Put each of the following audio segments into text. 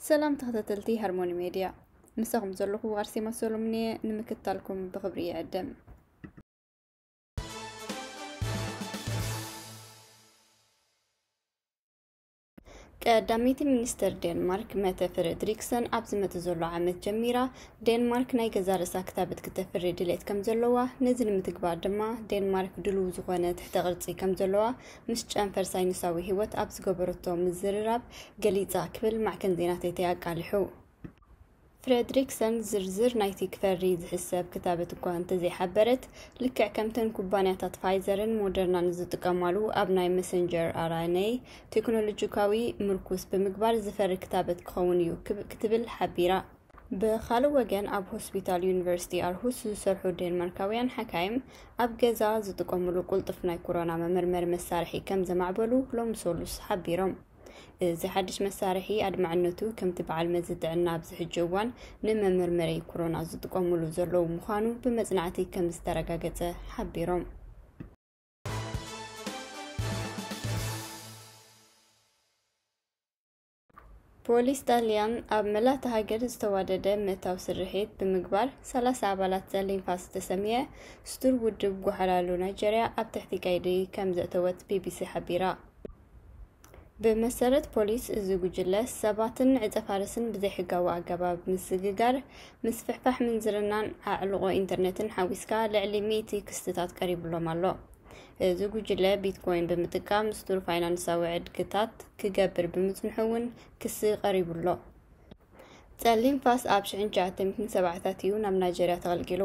ሰላም ተኸታተልቲ ሃርሞኒ ሜድያ፣ ምሳኹም ዘለኹ ኣርሴማ ሰሎሞን እየ። ንምክትታልኩም ብኽብሪ ይዕደም። ቀዳመይቲ ሚኒስተር ዴንማርክ መተ ፍረድሪክሰን ኣብ ዝመጽእ ዘሎ ዓመት ጀሚራ ዴንማርክ ናይ ገዛ ርእሳ ክታበት ክተፍሪ ድሌት ከም ዘለዋ፣ ነዚ ንምትግባር ድማ ዴንማርክ ድሉው ዝኾነ ትሕተ ቅርጺ ከም ዘለዋ ምስ ጨንፈር ሳይንሳዊ ህይወት ኣብ ዝገበረቶ ምዝርራብ ገሊጻ ክብል ማዕከን ዜና ቴቴ ኣቃሊሑ። ፍረድሪክሰን ዝርዝር ናይቲ ክፈሪ ዝሕሰብ ክታበት እኳ እንተዘይሓበረት፣ ልክዕ ከምተን ኩባንያታት ፋይዘርን ሞደርናን ዝጥቀማሉ ኣብ ናይ መሰንጀር ኣር ኤን ኤ ቴክኖሎጂካዊ ምርኩስ ብምግባር ዝፈሪ ክታበት ክኸውን እዩ ክብ-፣ ክትብል ሓቢራ። ብኻልእ ወገን፣ ኣብ ሆስፒታል ዩኒቨርሲቲ ኣርሁስ ዝሰርሑ ዴንማርካውያን ሓካይም ኣብ ገዛ ዝጥቀምሉ ቅልጡፍ ናይ ኮሮና መመርመሪ መሳርሒ ከም ዘማዕበሉ ሎሚ ሰሉስ ሓቢሮም። እዚ ሓድሽ መሳርሒ ኣድማዕነቱ ከምቲ በዓል መዚ ጥዕና ኣብዚ ሕጂ እዋን ንመመርመሪ ኮሮና ዝጥቀምሉ ዘለዉ ምዃኑ ብመጽናዕቲ ከም ዝተረጋገጸ ሓቢሮም። ፖሊስ ጣልያን ኣብ መላእ እታ ሃገር ዝተዋደደ ምእታው ስርሒት ብምግባር ሰላሳ ኣባላት ጸሊም ፋስ ዝተሰምየ ስቱር ውድብ ጓሓላሉ ናይጀርያ ኣብ ትሕቲ ቀይዲ ከም ዘእተወት ቢ ቢ ሲ ሓቢራ። ብመሰረት ፖሊስ፣ እዚ ጉጅለ ሰባትን ዕጸ ፋርስን ብዘይሕጋዊ ኣገባብ ምስግጋር፣ ምስፍሕፋሕ ምንዝርናን ኣዕልቖ ኢንተርነትን ሓዊስካ ልዕሊ ሚእቲ ክስታት ቀሪቡሎም ኣሎ። እዚ ጉጅለ ቢትኮይን ብምጥቃም ስቱር ፋይናንሳዊ ዕድግታት ክገብር ብምጽንሑ እውን ክሲ ቀሪቡ ኣሎ። ጸሊም ፋስ ኣብ ሽሕን ትሽዓተ ሚእትን ሰብዓታት እዩ ናብ ናይጀርያ ተቐልቂሉ።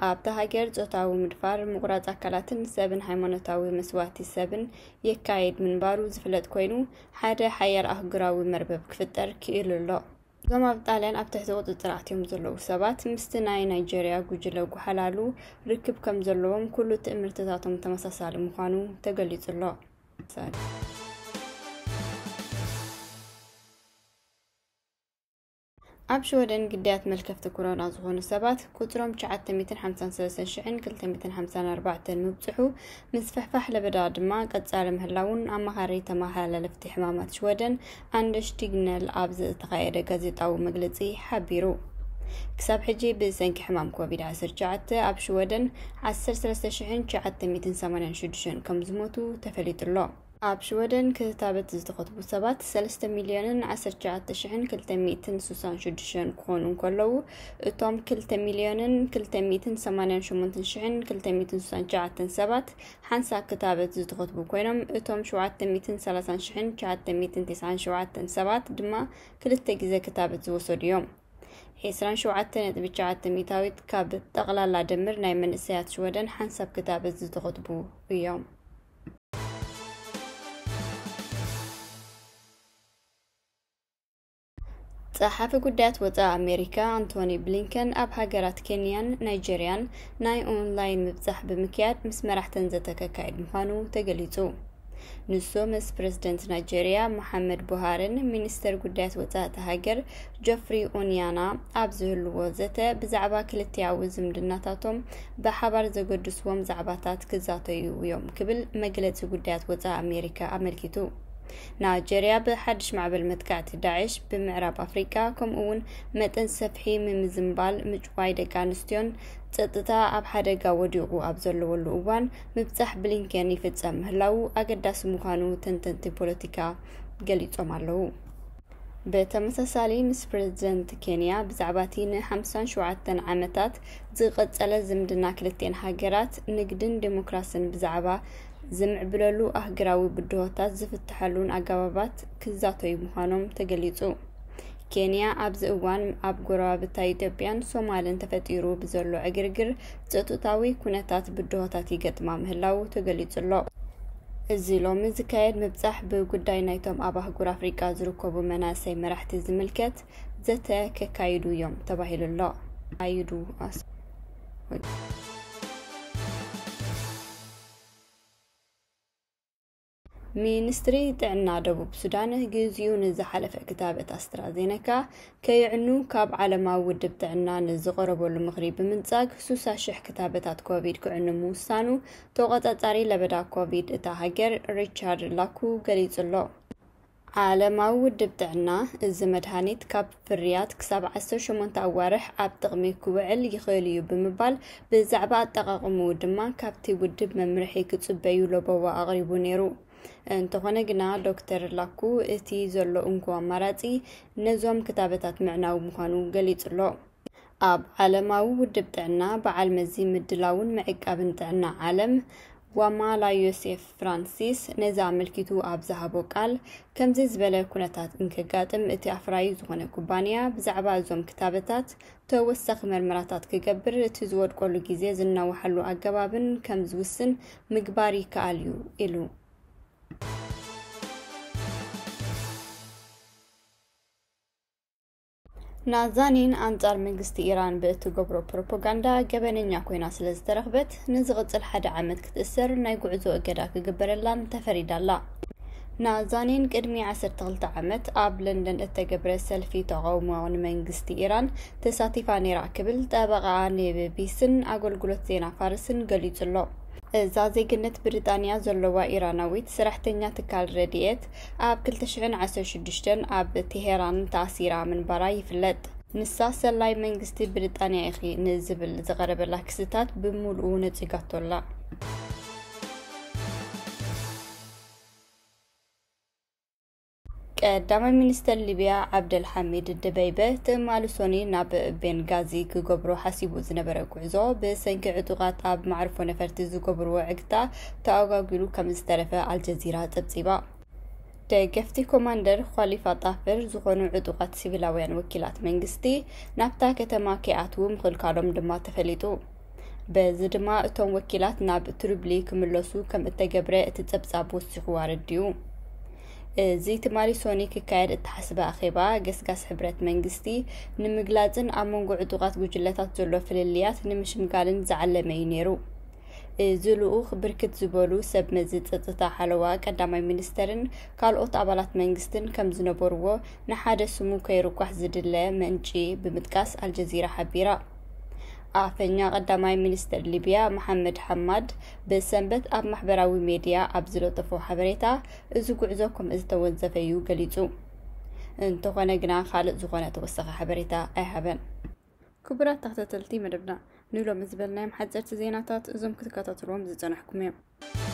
ኣብታ ሃገር ጾታዊ ምድፋር፣ ምቑራጽ ኣካላትን ሰብን ሃይማኖታዊ መስዋእቲ ሰብን የካይድ ምንባሩ ዝፍለጥ ኮይኑ፣ ሓደ ሓያል ኣህጉራዊ መርበብ ክፍጠር ክኢሉ ኣሎ። እዞም ኣብ ጣልያን ኣብ ትሕቲ ቁጽጽር ኣትዮም ዘለዉ ሰባት ምስቲ ናይ ናይጀርያ ጉጅለ ጓሓላሉ ርክብ ከም ዘለዎም፣ ኩሉ ትእምርትታቶም ተመሳሳሊ ምዃኑ ተገሊጹ ኣሎ። ኣብ ሽወደን ግዳያት መልከፍቲ ኮሮና ዝኾኑ ሰባት ቁጽሮም ትሽዓተ ሚእትን ሓምሳን ሰለስተን ሽሕን ክልተ ሚእትን ሓምሳን ኣርባዕተን ምብጽሑ፣ ምስፍሕፋሕ ለበዳ ድማ ቀጻሊ ምህላዉን ኣማኻሪ ተመሓላለፍቲ ሕማማት ሽወደን ኣንደርስ ቲግነል ኣብ ዝተኻየደ ጋዜጣዊ መግለጺ ሓቢሩ። ክሳብ ሕጂ ብሰንኪ ሕማም ኮቪድ ዓሰርተ ትሽዓተ ኣብ ሽወደን ዓሰርተ ሰለስተ ሽሕን ትሽዓተ ሚእትን ሰማንያን ሽዱሽተን ከም ዝሞቱ ተፈሊጡ ኣሎ። ኣብ ሽወደን ክታበት ዝተኸትቡ ሰባት ሰለስተ ሚልዮንን ዓሰርተ ትሽዓተ ሽሕን ክልተ ሚእትን ስሳን ሽዱሽተን ክኾኑ እንከለዉ፣ እቶም ክልተ ሚልዮንን ክልተ ሚእትን ሰማንያን ሸሞንተን ሽሕን ክልተ ሚእትን ስሳን ትሽዓተን ሰባት ሓንሳብ ክታበት ዝተኸትቡ ኮይኖም፣ እቶም ሸውዓተ ሚእትን ሰላሳን ሽሕን ትሽዓተ ሚእትን ተስዓን ሸውዓተን ሰባት ድማ ክልተ ግዜ ክታበት ዝወሰዱ እዮም። ዕስራን ሸውዓተ ነጥቢ ትሽዓተ ሚእታዊት ካብ ጠቕላላ ድምር ናይ መንእሰያት ሽወደን ሓንሳብ ክታበት ዝተኸትቡ እዮም። ጸሓፊ ጉዳያት ወጻኢ ኣሜሪካ ኣንቶኒ ብሊንከን ኣብ ሃገራት ኬንያን ናይጀርያን ናይ ኦንላይን ምብጻሕ ብምክያድ ምስ መራሕተን ዘተ ከካይድ ምዃኑ ተገሊጹ። ንሱ ምስ ፕረዚደንት ናይጀርያ መሓመድ ቡሃርን ሚኒስተር ጉዳያት ወጻኢ እታ ሃገር ጆፍሪ ኦንያና ኣብ ዝህልዎ ዘተ፣ ብዛዕባ ክልቲኣዊ ዝምድናታቶም ብሓባር ዘገድስዎም ዛዕባታት ክዛተዩ እዮም ክብል መግለጺ ጉዳያት ወጻኢ ኣሜሪካ ኣመልኪቱ። ናይጀርያ ብሓድሽ ማዕበል መጥቃዕቲ ዳዕሽ ብምዕራብ ኣፍሪቃ፣ ከምኡ እውን መጠን ሰፍሒ ምምዝንባል ምጭዋይ ደቂ ኣንስትዮን ጸጥታ ኣብ ሓደጋ ወዲቑ ኣብ ዘለወሉ እዋን፣ ምብጻሕ ብሊንከን ይፍጸም ምህላዉ ኣገዳሲ ምዃኑ ተንተንቲ ፖለቲካ ገሊጾም ኣለዉ። ብተመሳሳሊ፣ ምስ ፕረዚደንት ኬንያ ብዛዕባ እቲ ንሓምሳን ሸውዓተን ዓመታት ዝቐጸለ ዝምድና ክልቲኤን ሃገራት፣ ንግድን ዴሞክራስን ብዛዕባ ዝምዕብለሉ ኣህጉራዊ ብድሆታት ዝፍትሐሉን ኣገባባት ክዛተዩ ምዃኖም ተገሊጹ። ኬንያ ኣብዚ እዋን ኣብ ጎረባብታ ኢትዮጵያን ሶማልን ተፈጢሩ ብዘሎ ዕግርግር ጸጥታዊ ኩነታት ብድሆታት ይገጥማ ምህላዉ ተገሊጹ ኣሎ። እዚ ሎሚ ዝካየድ ምብጻሕ ብጉዳይ ናይቶም ኣብ ኣህጉር ኣፍሪቃ ዝርከቡ መናእሰይ መራሕቲ ዝምልከት ዘተ ከካይዱ እዮም ተባሂሉ ኣሎ። ኣይዱ ኣስ-፣ ሚኒስትሪ ጥዕና ደቡብ ሱዳን፣ ግዜኡ ንዝሓለፈ ክታበት ኣስትራዜነካ ከየዕኑ ካብ ዓለማዊ ውድብ ጥዕና ንዝቐረበሉ ምኽሪ ብምንጻግ፣ ሱሳ ሽሕ ክታበታት ኮቪድ ክዕኑ ምውሳኑ ተቖጻጻሪ ለበዳ ኮቪድ እታ ሃገር ሪቻርድ ላኩ ገሊጹ ኣሎ። ዓለማዊ ውድብ ጥዕና፣ እዚ መድሃኒት ካብ ፍርያት ክሳብ ዓሰርተ ሸሞንተ ኣዋርሕ ኣብ ጥቕሚ ክውዕል ይኽእል እዩ ብምባል፣ ብዛዕባ ኣጠቓቕምኡ ድማ ካብቲ ውድብ መምርሒ ክጽበዩ ለበዋ ኣቕሪቡ ነይሩ። እንተኾነ ግና፣ ዶክተር ላኩ እቲ ዘሎ እንኮ ኣማራጺ ነዞም ክታበታት ምዕናው ምዃኑ ገሊጹ ኣሎ። ኣብ ዓለማዊ ውድብ ጥዕና በዓል መዚ ምድላውን ምዕቃብን ጥዕና ዓለም ዋማላ ዮሴፍ ፍራንሲስ ነዚ ኣመልኪቱ ኣብ ዝሃቦ ቃል፣ ከምዚ ዝበለ ኩነታት እንከጋጥም እቲ ኣፍራዩ ዝኾነ ኩባንያ ብዛዕባ እዞም ክታበታት ተወሳኺ መርመራታት ክገብር፣ እቲ ዝወድቀሉ ግዜ ዝናውሓሉ ኣገባብን ከም ዝውስን ምግባር ይከኣል እዩ ኢሉ። ናዛኒን ኣንጻር መንግስቲ ኢራን ብእትገብሮ ፕሮፓጋንዳ ገበነኛ ኮይና ስለ ዝተረኽበት፣ ንዝቕጽል ሓደ ዓመት ክትእሰር ናይ ጉዕዞ እገዳ ክግበረላን ተፈሪዳ ኣላ። ናዛኒን ቅድሚ ዓሰርተ ክልተ ዓመት ኣብ ለንደን እተገብረ ሰልፊ ተቓውሞ ንመንግስቲ ኢራን ተሳቲፋ ነይራ ክብል ጠበቓኣ ንቢቢሲን ኣገልግሎት ዜና ፋርስን ገሊጹ ኣሎ። እዛ ዜግነት ብሪጣንያ ዘለዋ ኢራናዊት ሰራሕተኛ ትካል ረድኤት፣ ኣብ ክልተ ሽሕን ዓሰርተ ሽዱሽተን ኣብ ቴሄራን ተኣሲራ ምንባራ ይፍለጥ። ንሳ ሰላይ መንግስቲ ብሪጣንያ ኢኺ ንዝብል ዝቐረበላ ክስታት ብምሉኡ ነጺጋቶ ኣላ። ቀዳማይ ሚኒስተር ሊብያ ዓብደል ሓሚድ ደበይበ ትማሊ ሶኒ ናብ ቤንጋዚ ክገብሮ ሓሲቡ ዝነበረ ጉዕዞ ብሰንኪ ዕጡቓት ኣብ መዕርፎ ነፈርቲ ዝገብርዎ ዕግታ ተኣጓጒሉ ከም ዝተረፈ ኣልጀዚራ ጸብጺባ። ደገፍቲ ኮማንደር ኳሊፋ ጣፍር ዝኾኑ ዕጡቓት ሲቪላውያን ወኪላት መንግስቲ ናብታ ከተማ ከይኣትዉ ምኽልካሎም ድማ ተፈሊጡ። በዚ ድማ እቶም ወኪላት ናብ ትሪብሊ ክምለሱ ከም እተገብረ እቲ ጸብጻብ ወሲኹ ኣረዲኡ። እዚ ትማሊ ሶኒ ክካየድ እተሓስበ ኣኼባ ገስጋስ ሕብረት መንግስቲ ንምግላጽን ኣብ መንጎ ዕጡቓት ጉጅለታት ዘሎ ፍልልያት ንምሽምጋልን ዝዓለመ እዩ ነይሩ። እዚ ልኡኽ ብርክት ዝበሉ ሰብ መዚ ጸጥታ ሓለዋ ቀዳማይ ሚኒስተርን ካልኦት ኣባላት መንግስትን ከም ዝነበርዎ ንሓደ ስሙ ከይርቋሕ ዝድለ ምንጪ ብምጥቃስ ኣልጀዚራ ሓቢራ። ኣፈኛ ቀዳማይ ሚኒስተር ሊብያ መሓመድ ሓማድ ብሰንበት ኣብ ማሕበራዊ ሜድያ ኣብ ዝለጠፎ ሓበሬታ፣ እዚ ጉዕዞ ከም ዝተወንዘፈ እዩ ገሊጹ። እንተኾነ ግና፣ ካልእ ዝኾነ ተወሳኺ ሓበሬታ ኣይሃበን። ክቡራት ተኸታተልቲ መደብና፣ ንሎሚ ዝበልናዮም ሓጸርቲ ዜናታት እዞም ክትከታተልዎም ዝጸናሕኩም እዮም።